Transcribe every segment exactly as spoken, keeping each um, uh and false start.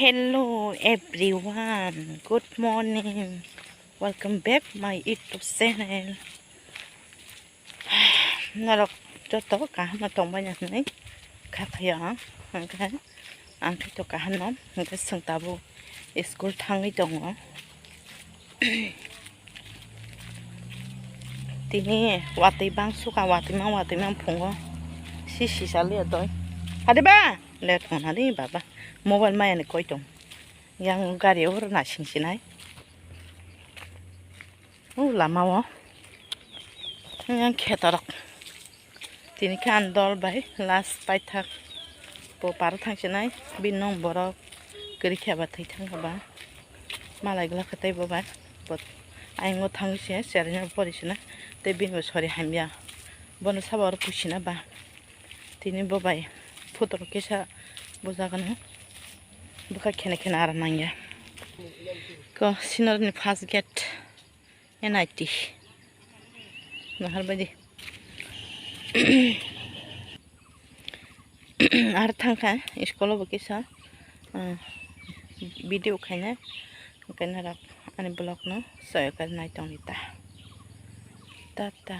Hello everyone, good morning. Welcome back my YouTube channel. Norok joto kaham no tongbai na hinwi kha khayo ang. Hwnkhe ang khe to kaham no, hwnkhe chwng tabuk school thangwi tongo. Tini watwi bang suka, watwi mang, watwi mang phungo. Si si saliya doi. Hadi ba? Let phone hadi baba. Mobile maya ni koi tong. Yang gari oro na sing sinai. O lama o. Yang khetorok. Tini khe ang dol bai last paithak bo paro thang sinai, bini nong borok kwrwi khe ba thwi thang kha ba malai glak kha tei bo bai bo ayang o thang se cherai no pori sinai tei bini bo sori hamya bono sabo oro pusi na ba tini bo bai photo rok kisa bujagano bwkha khena khena aro nangya ko sinor ni first gate. N I T. Nahar baidi. Ar thangkha school o bo kisa, ah, video khaina, khaina rok ani vlog no soyakar nai tongdi ta. Ta ta,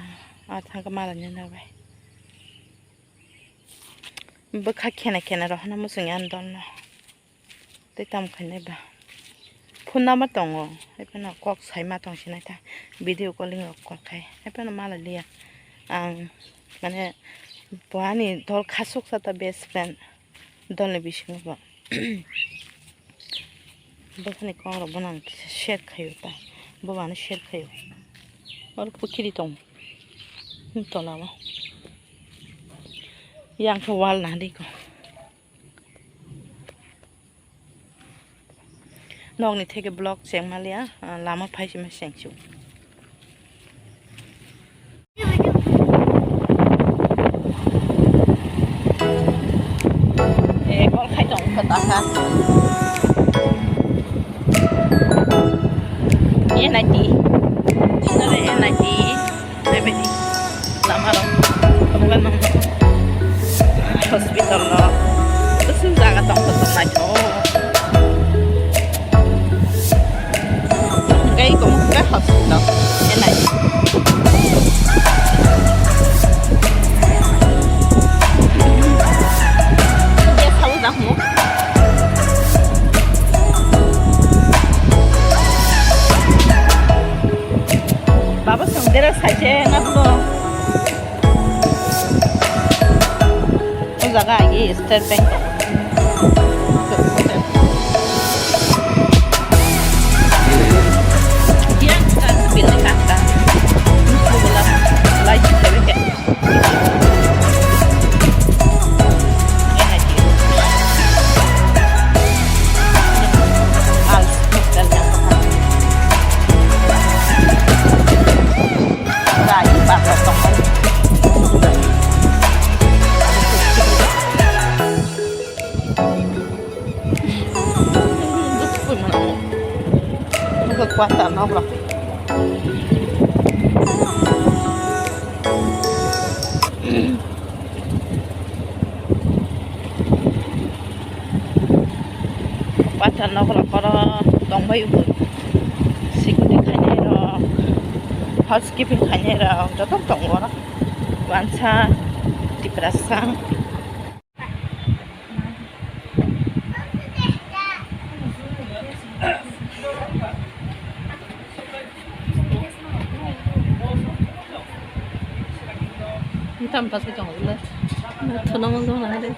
ar thangkha mala ni nabai. Bwkha khena khena rohorna muchungya ani dol no. Tei tamo khainai ba. Phone number tongo. Haiphano kok saima tong sinai ta. Video calling rok kok khai. Haiphano malai liya. Ang mane bo ani dol khasuk sa ta best friend. Dol ni bisingo bo. Bo khani kok rok bono ang kisa share khaio ta. Bo bo ano share khaio. Oro pukhiri tong. Tola o. Yang khe wall na di ko. Nokni theke block cheng maliya, ah, lama phai sima cheng chu. Eh, call khai tong kha ta kha. N I T. N I T. Bebedi lama rok tongkha nang hospital rok bwswk jaga tongkha tong naithok tei tongkha hospital enai tei sao jang mo. Baba songdera saje na bro. O jaga agi State Bank. Dia kan pilih kata. Musuh bola. Lai sebe ke. Kuata nokra. Pathar nok rok oro tongbai bo, security khainai rok, housekeeping khainai rok joto tongo oro, wansa, tiprasa. Tam ta se tong le. Thono mo do na de.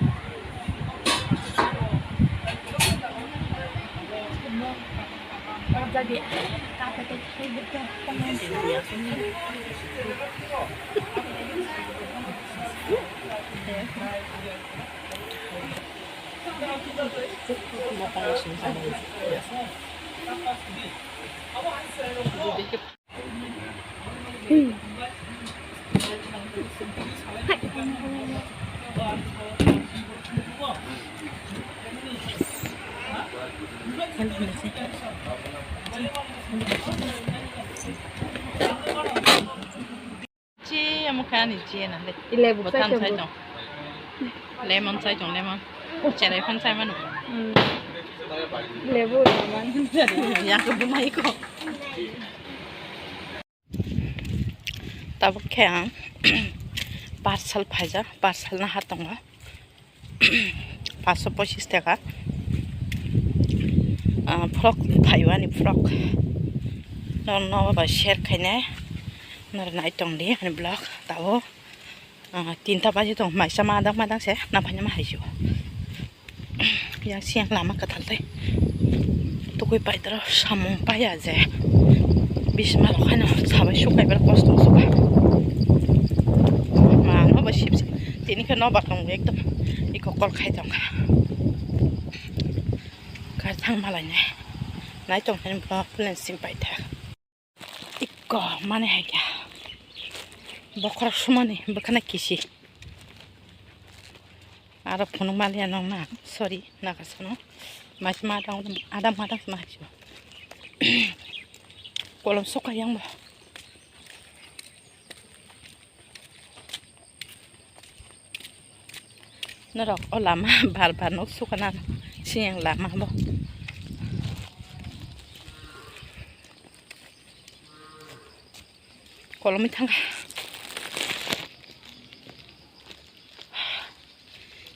Chi, amo kha ni chi na le. I lebu botan chai chai tong. Lemon chai tong, lemon. Cherai phan chai manu. Hmm. Lebu laman. Yang ke bumai ko. Tabuk khe ang parcel phaijak, parcel naha tongo. Paanch sho pochis taka. Ah, frok phaiwani frok. Norok no ba share khainai. Norok nai tongdi ani vlog. Tabuk, ah, tinta baji tong, maisa madang madang se naphanya ma haisio. Yang siang lama katal tei tukui paidoro samung paya je. Bisma rok haino sabai sukai bar kosto suka. Ma no ba sipsi. Tini khe no ba tong ekdom iko kol khai tong. Kar thang malai ne. Nai tong khe bo plan sim pai thak. Ikko mani hai khe. Bokhorok sumani bwkhana kisi. Aro phunuk maliya nong na. Sorry, nakasano. Mas madang, adam madang mas. Kolom soka yang bo. Norok o lama bar bar nok sukana siyang lama bo. Kolomwi thangkha.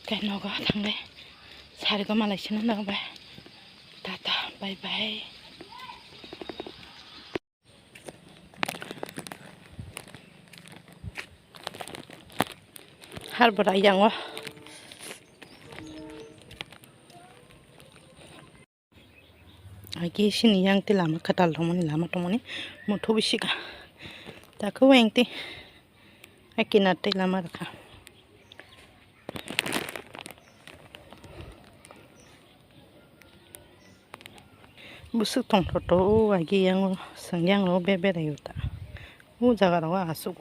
Khe nogo thangle. Sarigo malai sino norok bai. Tata, bye bye. Har bwrwi yango. Agi sini yang ti lama kwtal tongmani, lama tongmani motho bisi ka. Takhe weng ti. Ai kinar tei lama rwkha. Bwswk tongthok to o agi yang o, chwng yang o be berai o ta. O jaga rogo aswk.